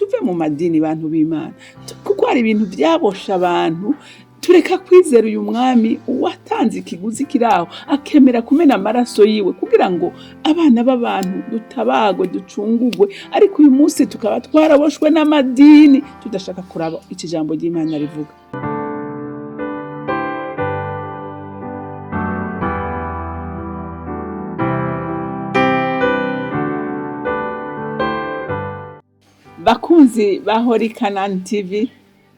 Tuve mu madini, bantu b'Imana, kuko hari ibintu byabosha abantu, tureka kwizera uyu mwami watanze ikiguzi kiraho, akemera kumena amaraso yiwe kugira ngo abana b'abantu dutabagwe, ducungugwe. Ariko uyu munsi tukaba twaraboshwe n'amadini, tudashaka kuraba iki jambo ry'Imana rivuga. Bakunzi ba Holy Canaan TV,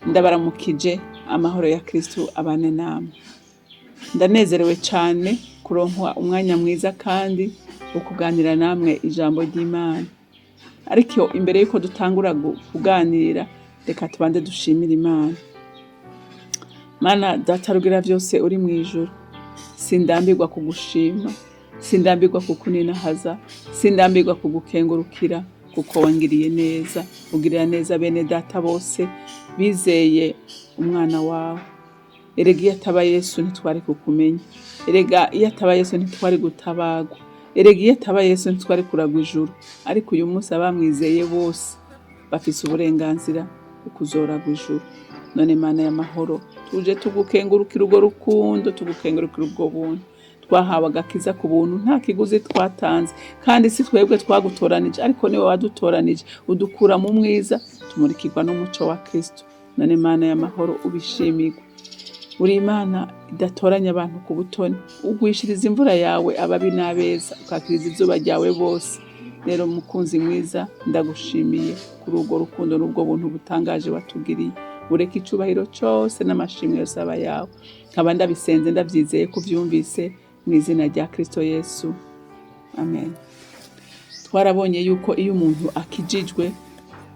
ndabaramukije. Amahoro ya Kristu abane namwe. Ndanezerewe cyane kuronkwa umwanya mwiza kandi wo kuganira namwe ijambo ry'Imana. Ariko imbere y'uko dutangura kuganira, reka tubanze dushimire Imana. Mana Data rugira byose uri mu ijuru, sindambirwa kugushima, sindambirwa kukuninahaza, sindambirwa kugukengurukira, kuko wangiriye neza, ugirira neza bene data bose bizeye umwana wawe. Erega iyo ataba Yesu ntitwari kukumenya, erega iyo ataba Yesu ntitwari gutabagwa, erega iyo ataba Yesu ntitwari kuragwa ijuru. Ariko uyu munsi abamwizeye bose bafise uburenganzira bwo kuzoragwa ijuru. None Mana y'amahoro, tuje tugukengurukira urwo rukundo, tugukengurukira ubwo buntu twahawe, agakiza ku buntu, nta kiguzi twatanze. Kandi si twebwe twagutoranije, ariko niwe wadutoranije, udukura mu mwiza, tumurikirwa n'umuco wa Kristo. None Mana y'amahoro, ubishimirwe. Uri Imana idatoranya abantu ku butoni, ugwishiriza imvura yawe ababi n'abeza, ukakiriza izuba ryawe bose. Rero mukunzi mwiza, ndagushimiye kuri urwo rukundo n'ubwo buntu butangaje watugiriye. Ureke icubahiro cyose n'amashimwe yose aba yawe. Nkaba ndabisenze ndabyizeye ko ubyumvise, mu izina rya Kristo Yesu, amen. Twarabonye yuko iyo umuntu akijijwe,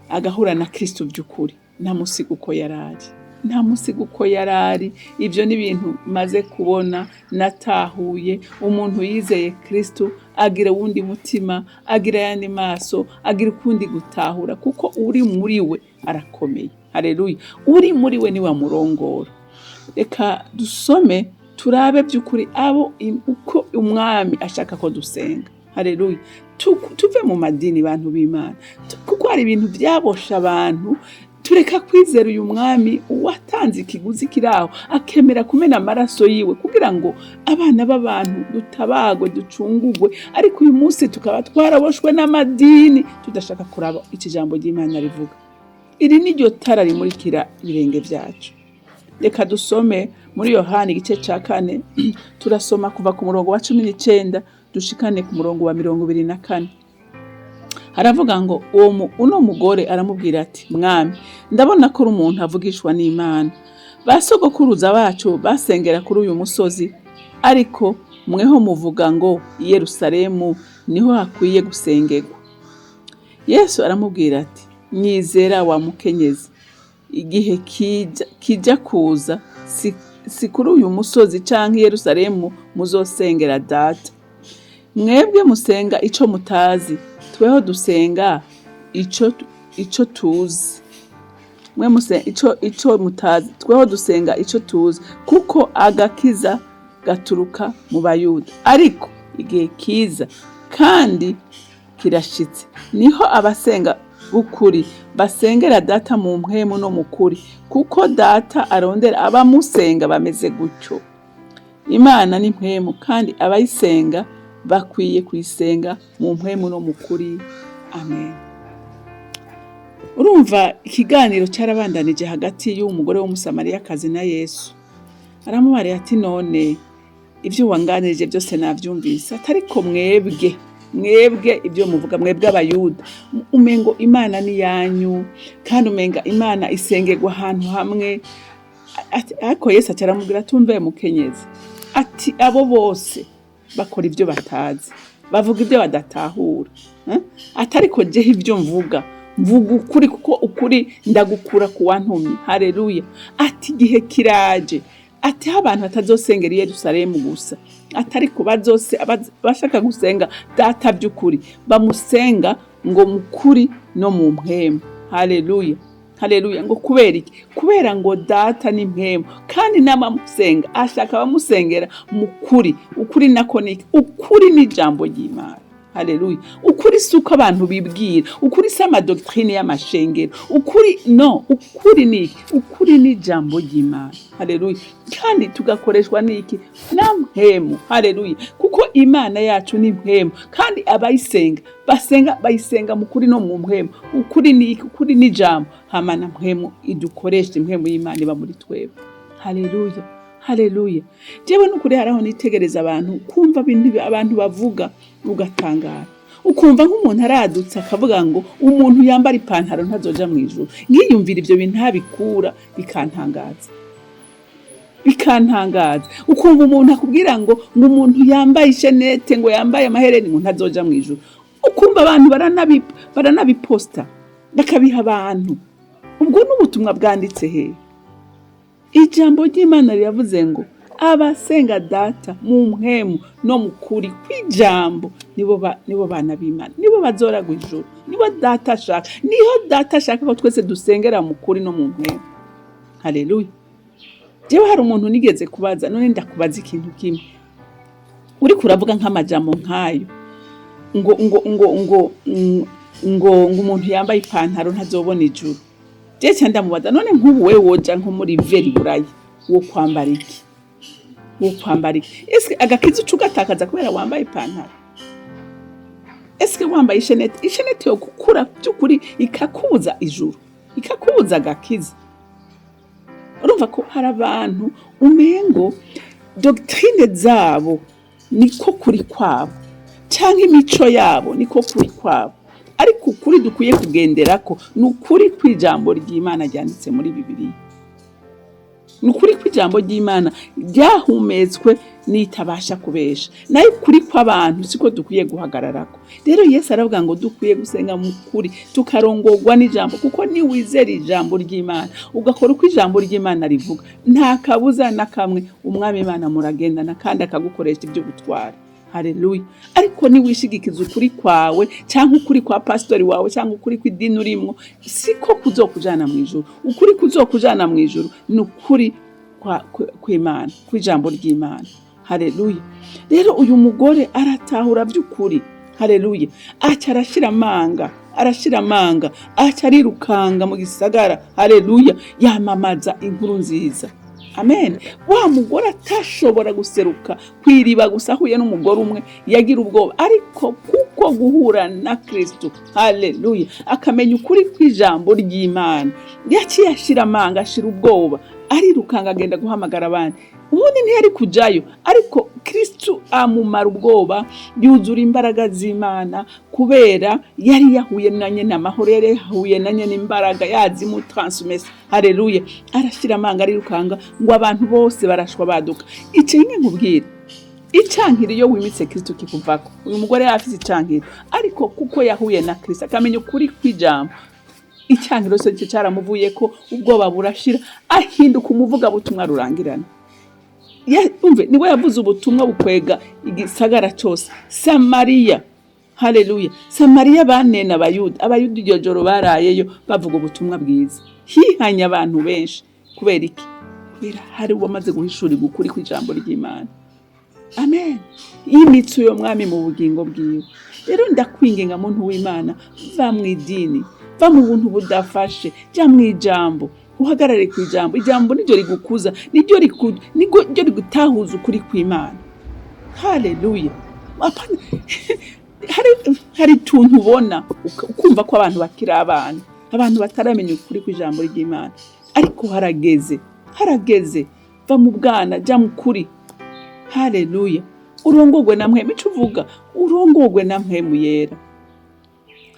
agahura na Kristo by'ukuri, ntamusiga uko yarari, ntamusiga uko yarari. Ibyo ni ibintu maze kubona, natahuye. Umuntu yizeye Kristo agira uwundi mutima, agira ayandi maso, agira ukundi gutahura, kuko uri muri we arakomeye. Haleluya! Uri muri we niwe amurongora. Reka dusome, turabe by'ukuri abo uko umwami ashaka ko dusenga. Haleluya! Tuve mu madini, bantu b'Imana, kuko hari ibintu byabosha abantu, tureka kwizera uyu mwami watanze ikiguzi kiraho, akemera kumena amaraso yiwe kugira ngo abana b'abantu dutabagwe, ducungugwe. Ariko uyu munsi tukaba twaraboshwe n'amadini, tudashaka kuraba iki jambo ry'Imana rivuga. Iri ni ryo tara rimurikira ibirenge byacu. Reka dusome muri Yohani igice cya 4. Turasoma kuva ku murongo wa 19 dushikane ku murongo wa 24. Haravuga ngo: uwo uno mugore aramubwira ati: "Mwami, ndabona ko uri umuntu avugishwa n'Imana. Ba sogokuruza bacu basengera kuri uyu musozi, ariko mweho muvuga ngo i Yerusalemu niho hakwiye gusengerwa." Yesu aramubwira ati: "Nyizera, wa mukenyezi, igihe kijya kuza, si kuri uyu musozi canke i Yerusalemu muzosengera Data. Mwebwe musenga ico mutazi, tweho dusenga ico tuzi. Mwe musenga ico mutazi, tweho dusenga ico tuzi, kuko agakiza gaturuka mu Bayuda. Ariko igihe kiza kandi kirashitse, niho abasenga b'ukuri basengera Data mu mpwemu no mu kuri, kuko Data arondera abamusenga bameze gutyo. Imana ni mpwemu, kandi abayisenga bakwiye kuyisenga mu mpwemu no mu kuri." Amen. Urumva, ikiganiro cyarabandanije hagati y'uwo mugore w'Umusamariyakazi na Yesu. Aramubariye ati: "None ibyo wanganirije byose nabyumvise, atariko mwebwe ibyo muvuga, mwebwe Abayuda, umengo Imana ni yanyu, kandi umenga Imana isengerwa ahantu hamwe." Ariko Yesu aca aramubwira ati: "Umve mukenyezi," ati, "abo bose bakora ibyo batazi, bavuga ibyo badatahura, eh? Atariko jewe ibyo mvuga, mvuga ukuri, kuko ukuri ndagukura ku wantumye." Haleluya! Ati: "Igihe kiraje," ati, "aho abantu batazosengera i Yerusalemu gusa, atariko bazose bashaka gusenga Data by'ukuri bamusenga ngo mu kuri no mu mpwemu." Haleluya, haleluya! Ngo kubera iki? Kubera ngo Data ni mpwemu, kandi n'abamusenga ashaka abamusengera mu kuri. Ukuri nako ni iki? Ukuri ni ijambo ry'Imana. Haleluya! Ukuri si uko abantu bibwira, ukuri si ama doctrine y'amashengero. Ukuri no ukuri ni iki? Ukuri ni ijambo ry'Imana. Haleluya! Kandi tugakoreshwa n'iki? Na Mpwemu. Haleluya! Kuko Imana yacu ni mpwemu, kandi abayisenga basenga bayisenga mu kuri no mu mpwemu. Ukuri ni iki? Ukuri ni ijambo, hama na Mpwemu idukoresha. Impwemu y'Imana iba muri twebwe. Haleluya, haleluya! Jewe n'ukuri haraho nitegereza abantu, kumva ibintu abantu bavuga, ugatangara, ukumva nk'umuntu aradutse akavuga ngo umuntu yambara ipantaro ntazoja mu ijuru. Nkiyumvira ivyo bintu ntabikura, bikantangaza, bikantangaza. Ukumva umuntu akubwira ngo umuntu yambaye ishenete, ngo yambaye amahereni, ngo ntazoja mu ijuru. Ukumva abantu baranabiposta, bakabiha abantu. Ubwo n'ubutumwa bwanditse hehe? Ijambo ry'Imana riravuze ngo abasenga Data mu mpwemu no mu kuri kw'ijambo nibo bana b'Imana, nibo bazoragwa ijuru, nibo Data ashaka. Niho Data ashaka ko twese dusengera mu kuri no mu mpwemu. Haleluya! Jewe hari umuntu nigeze kubaza: "None ndakubaza ikintu kimwe, uriko uravuga nk'amajambo nk'ayo ngo umuntu yambaye ipantaro ntazobona ijuru." Je ca ndamubaza: "None nk'ubu wewe woja nko muri veri Buraya, wo kwambara iki? Wo kwambara iki? Eske agakiza uca ugatakaza kubera wambaye ipantaro? Eske wambaye ishenete, ishenete yo gukura by'ukuri ikakubuza ijuru, ikakubuza agakiza?" Urumva ko hari abantu umengo doctrine zabo niko kuri kwabo, canke imico yabo niko kuri kwabo. Ariko ukuri dukwiye kugenderako ni ukuri kw'ijambo ry'Imana ryanditse muri Bibiliya, ni ukuri kw'ijambo ry'Imana ryahumetswe n'itabasha kubesha. Nayo ukuri kw'abantu siko dukwiye guhagararako. Rero Yesu aravuga ngo dukwiye gusenga mu kuri, tukarongorwa n'ijambo, kuko niwizera ijambo ry'Imana, ugakora uko ijambo ry'Imana rivuga, nta kabuza na kamwe Umwami Imana muragendana kandi akagukoresha ibyo gutwara. Haleluya! Ariko niwishigikiza ukuri kwawe, cyangwa ukuri kwa pasitori wawe, cyangwa ukuri kw'idini urimwo, siko kuzokujana mu ijuru. Ukuri kuzokujana mu ijuru ni ukuri kw'Imana, kw'ijambo ry'Imana. Haleluya! Rero uyu mugore aratahura by'ukuri. Haleluya! Aca arashira amanga, arashira amanga, aca arirukanga mu gisagara. Haleluya! Yamamaza inkuru nziza. Amen. Wa mugore atashobora guseruka kw'iriba gusa, ahuye n'umugore umwe yagira ubwoba, ariko kuko guhura na Kristo, haleluya, akamenya ukuri kw'ijambo ry'Imana, yaciye ashira amanga, ashira ubwoba, arirukanga, agenda guhamagara abandi. Ubundi ntiyari kujayo, ariko Kristo amumara ubwoba, yuzura imbaraga z'Imana, kubera yari yahuye na nyene amahoro, yari yahuye na nyene imbaraga yazimutransmesa. Haleluya! Arashyira amanga, arirukanga, ngo abantu bose barashwa baduka. Ico nyine nkubwira, icankiro iyo wimitse Kristo kikuvako. Uyu mugore yari afise icankiro, ariko kuko yahuye na Kristo, akamenya ukuri kw'ijambo, icankiro se caramuvuye ko, ubwoba burashira, ahinduka umuvugabutumwa rurangirana. Umve, niwe yavuze ubutumwa bukwega igisagara cose Samariya. Haleluya! Samariya banena Abayuda, Abayuda iryo joro barayeyo bavuga ubutumwa bwiza, hihanye abantu benshi. Kubera iki? Kubera hari uwamaze guhishurirwa ukuri kw'ijambo ry'Imana. Amen! Yimitse uyo mwami mu bugingo bwiwe. Rero ndakwinginga, muntu w'Imana, va mu idini, va mu buntu budafashe, jya mu ijambo, uhagarare ku ijambo. Ijambo niryo rigukuza, niryo rigutahuza ukuri kw'Imana. Haleluya! Apana, hari utuntu ubona ukumva ko abantu bakiri abana, abantu bataramenya ukuri kw'ijambo ry'Imana. Ariko harageze, harageze, va mu bwana, jya mu kuri. Haleluya! Urongogwe na Mpwemu. Ico uvuga, urongogwe na Mpwemu Yera.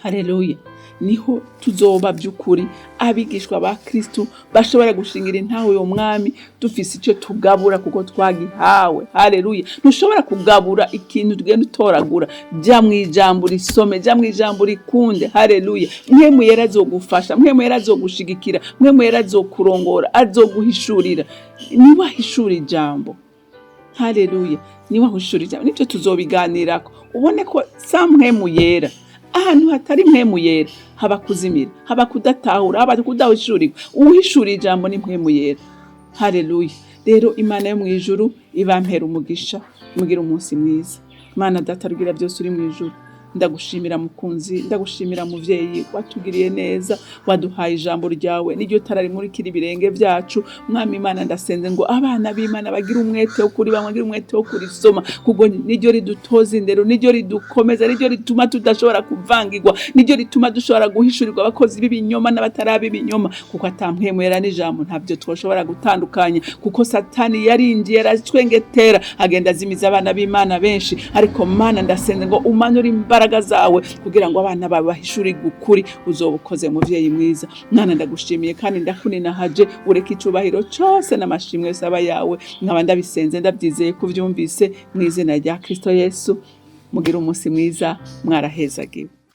Haleluya! Niho tuzoba by'ukuri abigishwa ba Kristo bashobora gushingira intaho uyo mwami, dufise icyo tugabura kuko twagihawe. Haleluya! Ntushobora kugabura ikintu tugenda utoragura. Jya mu ijambo, risome, jya mu ijambo, rikunde. Haleluya! Mpwemu Yera azogufasha, Mpwemu Yera azogushigikira, Mpwemu Yera azokurongora, azoguhishurira. Niwe ahishura ijambo. Haleluya! Niwe ahishura ijambo. Nibyo tuzobiganirako, ubone ko sa Mpwemu Yera, ahantu hatari Mpwemu Yera haba kuzimira, haba kudatahura, haba kudahishurirwa. Uwuhishura ijambo ni Mpwemu Yera. Haleluya! Rero Imana yo mu ijuru ibampera umugisha, mugire umunsi mwiza. Imana Data rugira byose uri mu ijuru. Ndagushimira mukunzi, ndagushimira muvyeyi watugiriye neza, waduhaye ijambo ryawe niryo tara rimurikira ibirenge vyacu. Mwami Imana, ndasenze ngo abana b'Imana bagire umwete wo kuri bamwe, bagire umwete wo kurisoma, kuko niryo ridutoza indero, niryo ridukomeza, niryo rituma tudashobora kuvangirwa, niryo rituma dushobora guhishurirwa abakozi b'ibinyoma n'abatari b'ibinyoma, kuko atampwemwera n'ijambo ntabyo twoshobora gutandukanya, kuko Satani yarinjiye aracwengetera, agenda azimiza abana b'Imana benshi. Ariko Mana, ndasenze ngo umanure imbaraga zawe kugira ngo abana bawe bahishurirwe ukuri. Uzoba ukoze, muvyeyi mwiza. Mwana, ndagushimiye kandi ndakuninahaje. Ureke icubahiro cose n'amashimwe yose aba yawe. Nkaba ndabisenze ndabyizeye kuvyumvise, mu izina rya Kristo Yesu. Mugire umunsi mwiza, mwarahezagiwe.